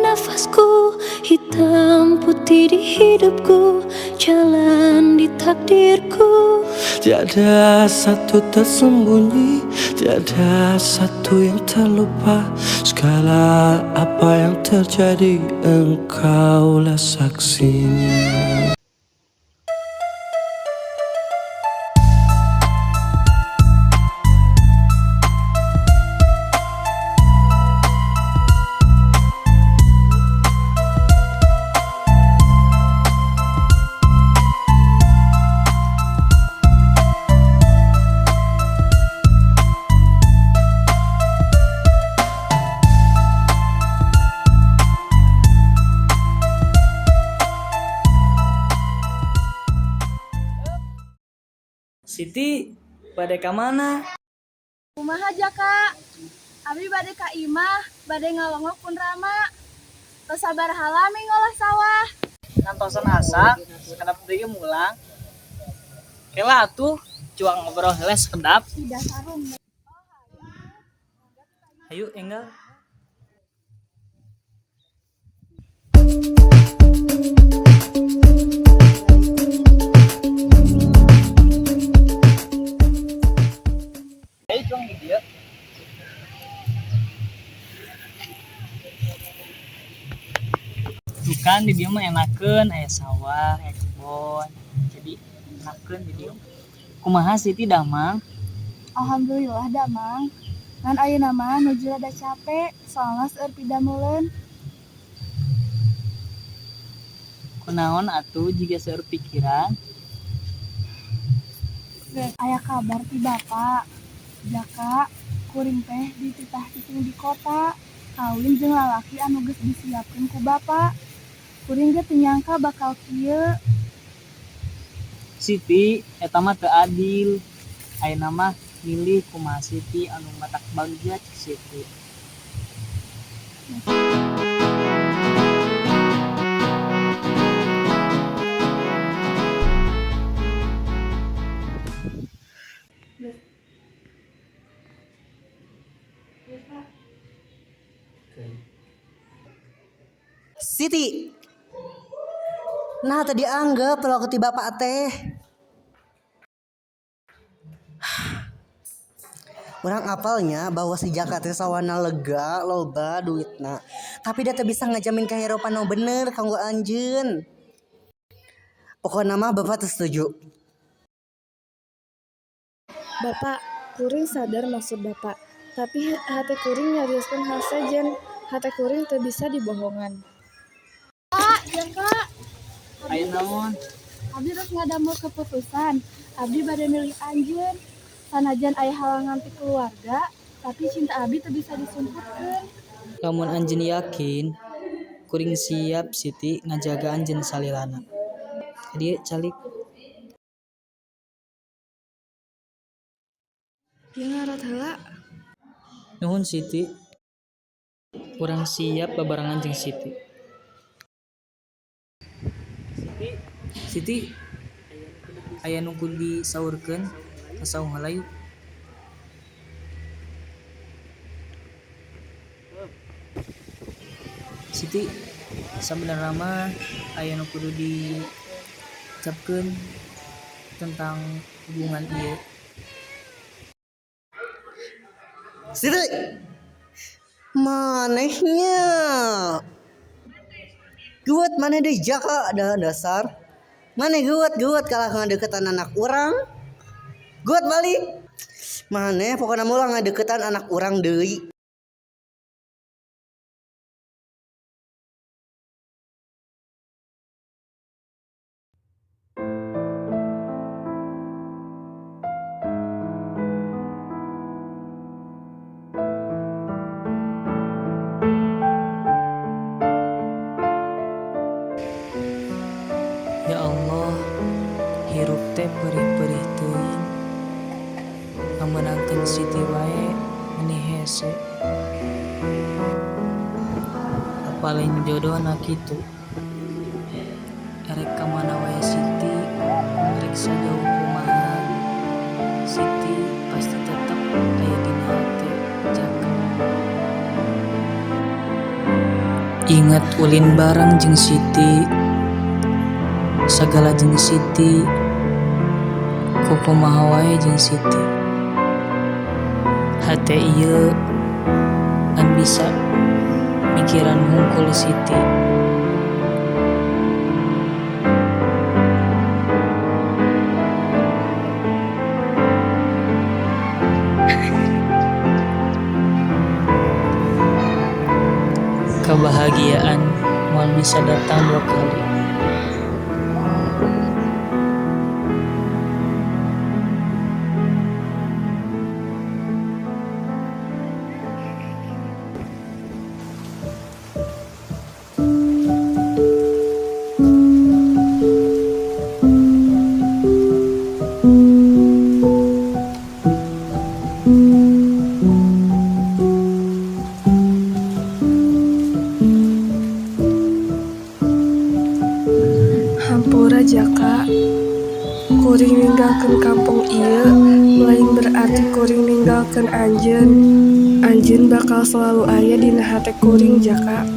nafasku, hitam putih di hidupku, jalan di takdirku. Tiada satu tersembunyi, tiada satu yang terlupa. Segala apa yang terjadi, engkaulah saksinya. Siti, bade ka mana? Kumaha Jaka? Abi bade ka imah, bade ngalongok pun Rama. Teu sabaraha lami ngolah sawah. Ngantosan asak, sakedap deui mulang. Kela atuh, cuang ngobrol heula sakedap. Tidak sarung. Hayu enggal. Ayo cuang di dieu. Tuh kan di dieu mah enakeun aya sawah, aya kebon. Jadi enakeun di dieu. Kumaha Siti damang? Alhamdulillah damang. Ngan ayeuna mah nuju rada capek, soalna seueur pidameleun. Kunaon atuh jiga seueur pikiran? Aya kabar ti Bapak. Jaka, kuring teh dititah cicing di kota, kawin jeung lalaki anu geus disiapkeun ku Bapak. Kuring ge teu nyangka bakal kieu. Siti, eta mah teu adil. Ayeuna mah milih kumaha Siti anu matak bagja cek Siti. Siti. Nah tadi anggap kalau ti bapak teh. Urang apalnya bahwa si Jaka teh sawana lega loba duitna. Tapi dia teh bisa ngajamin kehidupan nu bener kanggo anjeun. Pokokna mah bapak teu setuju. Bapak, kuring sadar maksud Bapak. Tapi hate kuring nyarioskeun hal sejen. Hate kuring teu bisa dibohongan. Pak, Jaka. Aya naon? Abdi terus ngadamel keputusan. Abdi bade milih anjeun. Sanajan aya halangan ti keluarga, tapi cinta abdi teu bisa disumputkeun. Lamun anjeun yakin, kuring siap Siti ngajaga anjeun salilana. Ka dieu calik. Ieu ngarot heula. Nuhun Siti. Urang siap babarengan jeung Siti. Siti, aya nu kudu disaurkeun, ka saung heula yuk. Siti, sabenerna mah aya nu kudu diucapkeun tentang hubungan ieu. Siti. Manehnya. Guet maneh deui Jaka da dasar. Maneh guet guet kalah ngadeukeutan anak urang. Guet balik. Maneh pokona mah ulah ngadeukeutan anak urang deui. Ya Allah, hirup teh perih-perih teuing. Ngameunangkeun Siti wae meuni hese. Apa lain jodohna kitu? Erek ka mana wae Siti, rek sajauh kumaha, Siti pasti tetep aya dina hate Jaka. Inget ulin bareng jeung Siti, sagala jeung Siti, kukumaha wae jeung Siti. Hate ieu ngan bisa mikiran hungkul Siti. Kebahagiaan moal bisa datang dua kali. Hampura Jaka, kuring ninggalkeun kampung ieu lain berarti kuring ninggalkeun anjeun. Anjeun bakal selalu aya dina hate kuring, Jaka.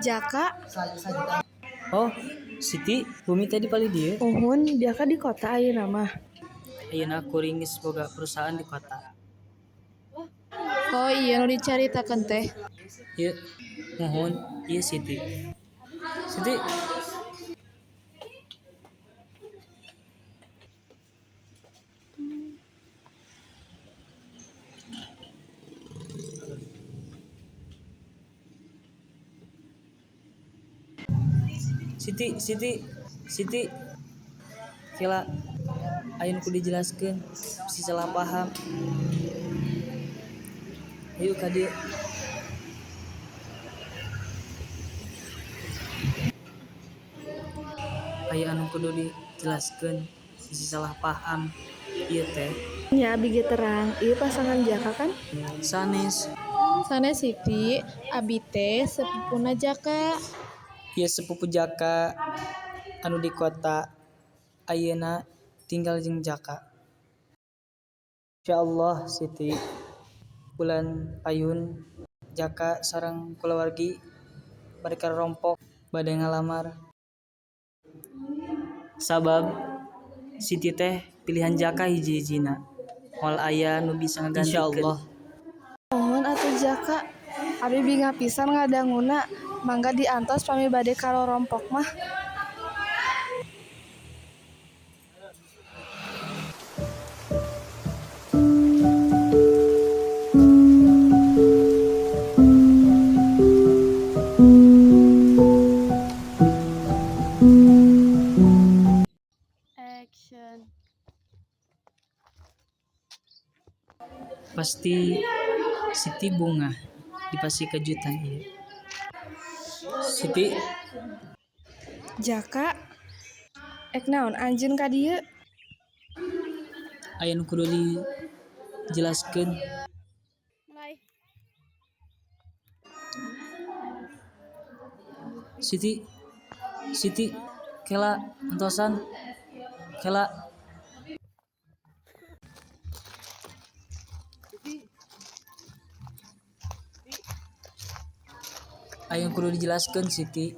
Jaka. Oh, Siti, bumi tadi palih dieu. Uhun, Jaka di kota ayeuna mah. Ayeuna kuring geus boga perusahaan di kota. Oh iya, nu dicaritakeun teh. Ieu, muhun, ieu Siti. Siti. Siti, Siti, Siti. Kela aya nu kudu dijelaskeun, bisi salah paham. Hayu ka dieu. Aya anu kudu dijelaskeun, bisi salah paham. Ieu teh. Nya abi ge terang, ieu pasangan Jaka kan? Sanes. Sanes Siti, abi teh sepupuna Jaka. Ieu sepupu Jaka anu di kota ayeuna tinggal jeung Jaka. Insyaallah Siti, bulan payun Jaka sareng kulawargi bade ka Rorompok bade ngalamar. Sabab Siti teh pilihan Jaka hiji-hijina, moal aya nu bisa ngagantikeun. Insyaallah. Muhun atuh Jaka, abi bingah pisan ngadanguna. Mangga diantos pami bade ka Rorompok mah. Action. Pasti Siti bungah dipasihan kejutan ieu. Siti. Jaka, ek naon anjeun ka dieu? Aya nu kudu dijelaskeun. Mulai. Siti, Siti, kela antosan, kela. Aya nu kudu dijelaskeun, Siti.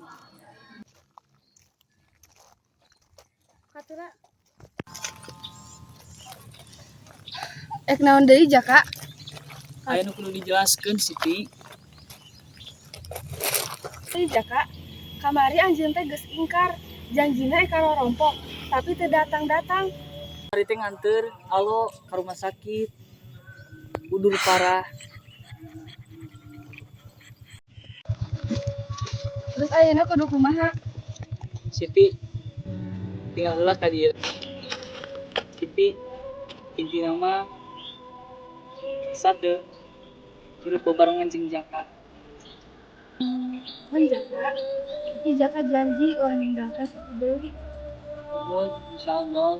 Atuh, Ra. Ek naon deui, Jaka? Aya nu kudu dijelaskeun, Siti. Deui, Jaka. Kamari anjeun teh geus ingkar. Janjina ek karompok, tapi teu datang-datang. Kamari teh nganter Alo ka rumah sakit. Udur parah. Terus ayeuna kudu kumaha? Siti, tinggal heula ka dieu. Siti, intina mah sade hirup bebarengan jeung Jaka. Mun Jaka, Ih, Jaka janji ulah ninggalkeun Siti deui. Nuhun, insyaallah.